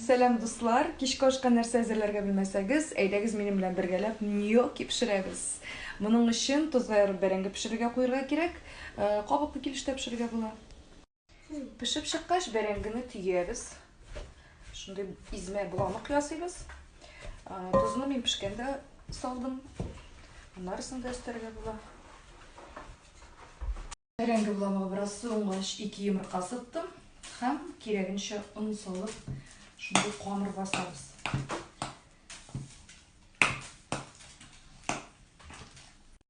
Сәлам, дуслар! Кичке ашка нәрсә әзерләргә белмәсәгез, әйдәгез минем белән бергәләп ньокки пешерәбез. Моның өчен тозга ярып бәрәңге пешерергә куерга кирәк. Кабыклы килеш тә пешерергә була. Пешеп чыккач, бәрәңгене төябез. Шундый измә боламык ясыйбыз. Тозны мин пешкәндә салдым. Аннарысын да өстәргә була. Бәрәңге боламыгы бераз суынгач, ике йомырка сыттым һәм кирәгенчә он салып, шундый камыр басабыз.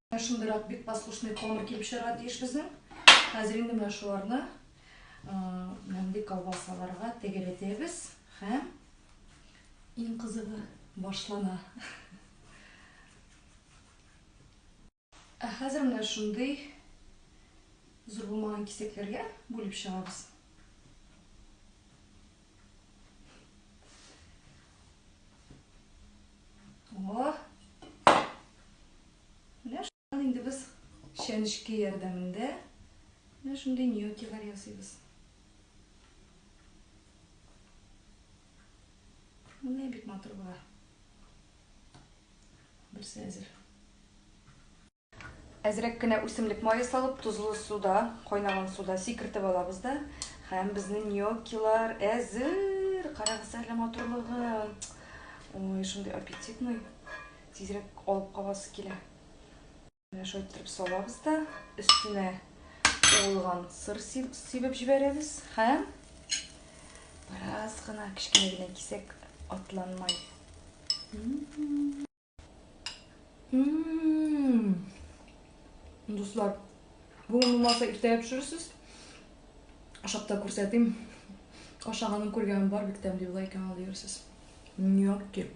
Менә шундыйрак бик послушный камыр килеп чыгарга тиеш безнең. Хәзер инде менә шуларны мондый колбасаларга тәгәрәтәбез һәм иң кызыгы башлана. Ә хәзер менә шундый зур булмаган кисәкләргә бүлеп чыгабыз. О! Менә шуннан инде без чәнечке ярдәмендә менә шундый ньоккилар ясыйбыз. Менә бик матур була. Берсе әзер. Әзрәк кенә үсемлек мае салып, тозлы суда, кайнаган суда сикертеп алабыз да. Һәм безнең ньоккилар әзер. Карагыз әле матурлыгын. Ой, шундый аппетитный. Тизрәк алып кабасы килә. Менә шулай иттереп салабыз да, өстенә уылган сыр сибеп җибәрәбез һәм бераз гына кечкенә генә кисәк атланмай. Дуслар, бүген булмаса иртәгә пешерерсез. Ашап та күрсәтим. Ашаганын күргәнем бар, бик тәмле була икән ул диярсез. Ньокки.